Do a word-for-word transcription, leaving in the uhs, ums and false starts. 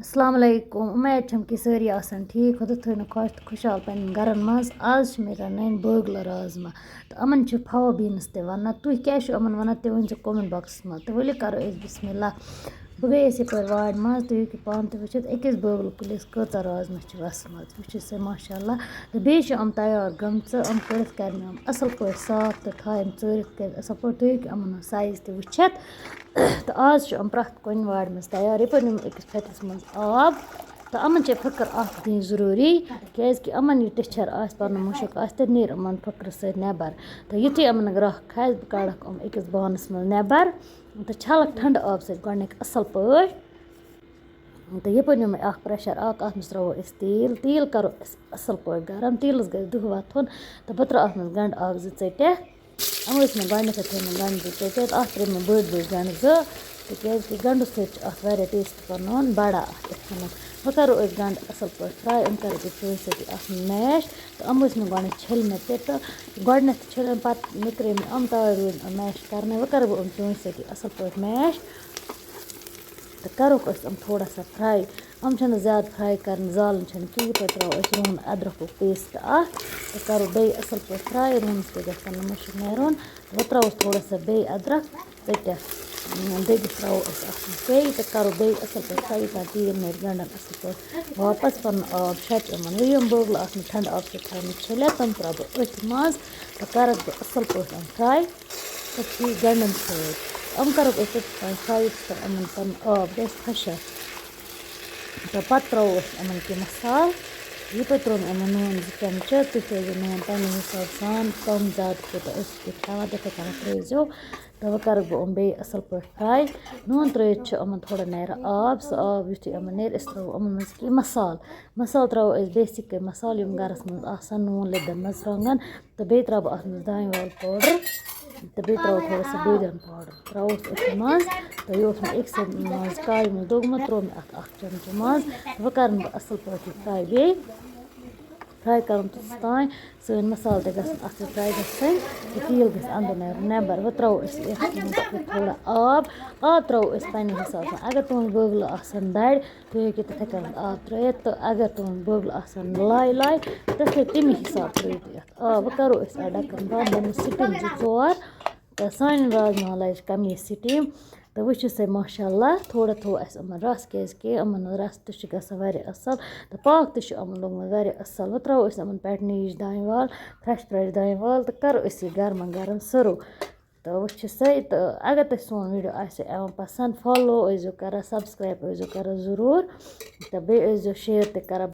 السلام علیکم، اُمید چھم کہِ سٲری آسن ٹھیٖک، خۄدا تھٲینو خۄش تہٕ خۄشحال پننٮ۪ن گرن منٛز۔ آز چھِ مےٚ رنٕنۍ بٲگلہٕ رازما، تہٕ یِمن چھِ پھاو بیٖنٕز تہِ ونان۔ تُہۍ کیٛاہ چھِو یِمن ونان، تہِ ؤنۍ زیو comment boxس منٛز۔ تہٕ ؤلِو کرو أسۍ بسم اللہ۔ بہٕ گٔیَس یپٲرۍ وارِ منٛز، تُہۍ ہیٚکِو پانہٕ تہِ وٕچھِتھ، أکِس بٲگلہٕ کُلِس کۭژاہ رازما چھِ وَسمٕژ، وٕچھِو سا ماشاء اللہ۔ تہٕ بیٚیہِ چھِ یِم تیار گٔمژٕ، یِم کٔرِتھ کَرِ مےٚ یِم اَصٕل پٲٹھۍ صاف تہٕ تھایَن ژٲرِتھ کٔرِتھ اَصٕل پٲٹھۍ، تُہۍ ہیٚکِو یِمَن ہُنٛد size تہِ وٕچھِتھ۔ تہٕ آز چھِ یِم پرٛٮ۪تھ کُنہِ وارِ منٛز تیار۔ یَپٲرۍ نِمو أکِس پھَتِس منٛز آب۔ تہٕ یِمَن چھِ پھٕکٕر اَکھ دِنۍ ضروٗری، کیٛازِکہِ یِمَن یہِ ٹِچھَر آسہِ، پَنُن مُشُک آسہِ، تہِ نیرِ یِمَن پھٕکرٕ سۭتۍ نٮ۪بَر۔ تہٕ یُتھُے یِمَن گرٛٮ۪کھ کھَسہِ، بہٕ کَڑَکھ یِم أکِس بانَس منٛز نٮ۪بَر۔ تہٕ چھَلَکھ ٹھنٛڈٕ آبہٕ سۭتۍ گۄڈٕنِکۍ اَصٕل پٲٹھۍ۔ تہٕ یَپٲرۍ نیوٗ مےٚ اَکھ pressure اَکھ، اَتھ منٛز ترٛاوو أسۍ تیٖل۔ تیٖل کَرو أسۍ اَصٕل پٲٹھۍ گرم۔ تیٖلَس گژھِ دُہ وَتھُن۔ تہٕ بہٕ ترٛاوٕ اَتھ منٛز گَنٛڈٕ اَکھ زٕ ژٔٹِتھ۔ یِم ٲسۍ مےٚ گۄڈٕنٮ۪تھٕے تھٲومٕتۍ گۄڈٕنِکہِ ژٔٹِتھ۔ اَتھ ترٛٲوۍ مےٚ بٔڑۍ بٔڑۍ گَنٛڈٕ زٕ، تِکیٛازِ کہِ گَنٛڈٕ سۭتۍ چھُ اَتھ واریاہ taste پَنُن بَڑان اَتھ یَتھ منٛز۔ وۄنۍ کَرو أسۍ گَنٛڈٕ اَصٕل پٲٹھۍ fry۔ یِم کَرٕ بہٕ چٲنٛسہِ سۭتی اَتھ mash۔ تہٕ یِم ٲسۍ مےٚ گۄڈٕنٮ۪تھ چھٔلۍ مٕتۍ تہِ، تہٕ گۄڈٕنٮ۪تھ چھٔلۍ مےٚ، پَتہٕ نِکرٲے مےٚ یِم، تَوَے روٗدۍ نہٕ mash کَرنَے۔ وۄنۍ کَرٕ بہٕ یِم چٲنٛسہِ سۭتی اَصٕل پٲٹھۍ mash۔ تہٕ کَرُکھ أسۍ یِم تھوڑا سا fry۔ یِم چھِنہٕ زیادٕ fry کَرٕنۍ، زالٕنۍ چھِنہٕ کِہیٖنۍ۔ پَتہٕ ترٛاوو أسۍ رُہُن اَدرَکُک paste اَکھ، تہٕ کَرو بیٚیہِ اَصٕل پٲٹھۍ fry۔ رُہنَس پٮ۪ٹھ گژھِ پَنُن مُشُک نیرُن۔ تہٕ وۄنۍ ترٛاووس تھوڑا سا بیٚیہِ اَدرَک ژٔٹِتھ۔ دٔگِتھ ترٛاوو أسۍ اَتھ منٛز بیٚیہِ تہٕ کَرو بیٚیہِ اَصٕل پٲٹھۍ fry، یوٗتاہ تیٖل نیرِ گَنٛڈَن اَصٕل پٲٹھۍ واپَس۔ پَنُن آب شَچہِ یِمَن۔ وۄنۍ یِم بٲگلہٕ اَتھ منٛز ٹھنٛڈٕ آبہٕ سۭتۍ تھاونہٕ چھٔلِتھ، تِم ترٛاوٕ بہٕ أتھۍ منٛز تہٕ کَرَکھ بہٕ اَصٕل پٲٹھۍ fry۔ تہٕ چھِ یہِ گَنٛڈَن سۭتۍ۔ یِم کَرَکھ أسۍ تَتھ fry، یُس تہٕ یِمَن پَنُن آب گژھِ خۄشک۔ تہٕ پَتہٕ ترٛاوو أسۍ یِمَن کینٛہہ مصالہٕ۔ یہِ پَتہٕ ترٛوو مےٚ یِمَن نوٗن زٕ چَمچہٕ۔ تُہۍ تھٲیزیو نوٗن پنٛنہِ حِساب سان، کَم زیادٕ کوٗتاہ ٲسِو تُہۍ کھٮ۪وان، تِتھَے کَنَتھ ترٛٲیزیو۔ تہٕ وۄنۍ کَرَکھ بہٕ یِم بیٚیہِ اَصٕل پٲٹھۍ fry۔ نوٗن ترٛٲیِتھ چھُ یِمَن تھوڑا نیران آب، سُہ آب یُتھُے یِمَن نیرِ، أسۍ ترٛاوو یِمَن منٛز کینٛہہ مصالہٕ۔ مصالہٕ ترٛاوو أسۍ basic صالہٕ یِم گَرَس منٛز آسَن، نوٗن، لیٚدٕر، مَرژٕوانٛگَن، تہٕ بیٚیہِ ترٛاوٕ بہٕ اَتھ منٛز دانہِ وَل powder، تہٕ بیٚیہِ ترٛاوٕ تھوڑا سا بٲدیان powder، ترٛاووس أتھۍ منٛز۔ تہٕ یہِ اوس مےٚ أکسٕے منٛز کایہِ منٛز دوٚگمُت، ترٛوو مےٚ اَتھ اَکھ چَمچہٕ منٛز۔ وۄنۍ کَرَن بہٕ اَصٕل پٲٹھۍ یہِ fry بیٚیہِ۔ Fry کَرُن توٚتَس تام، سٲنۍ مصالہٕ تہِ گژھن اَصٕل fry گژھٕنۍ، تہٕ تیٖل گژھِ اَندَر نیرُن نٮ۪بَر۔ وۄنۍ ترٛاوو أسۍ یَتھ منٛز تہِ تھوڑا آب۔ آب ترٛاوو أسۍ پنٛنہِ حِساب سان۔ اگر تُہٕنٛز بٲگلہٕ آسَن دَرِ، تُہۍ ہیٚکِو تِتھَے کٔنۍ آب ترٛٲیِتھ، تہٕ اگر تُہٕنٛز بٲگلہٕ آسَن لایہِ لایہِ، تہٕ تُہۍ تَمی حِساب ترٛٲیِو تُہۍ اَتھ آب۔ وۄنۍ کَرو أسۍ اَتھ ڈَکَن بنٛد، دِمو سِٹیٖم زٕ ژور، تہٕ سانٮ۪ن رازماہَن لَجہِ کَمٕے سِٹیٖم۔ تہٕ وٕچھِو سا ماشاء اللہ، تھوڑا تھوٚو اَسہِ یِمَن رَس، کیٛازِکہِ یِمَن ہُنٛد رَس تہِ چھُ گژھان واریاہ اَصٕل، تہٕ پاکھ تہِ چھُ یِمَن لوٚگمُت واریاہ اَصٕل۔ وۄنۍ ترٛاوو أسۍ یِمَن پٮ۪ٹھ نیٖج دانہِ وَل، fresh fresh دانہِ وَل، تہٕ کَرو أسۍ یہِ گرما گرم serve۔ تہٕ وٕچھِو سا، تہٕ اگر تۄہہِ سون video آسہِ یِوان پَسنٛد، follow ٲسۍزیو کَران، subscribe ٲسۍزیو کَران ضروٗر، تہٕ بیٚیہِ ٲسۍزیو share تہِ کَران۔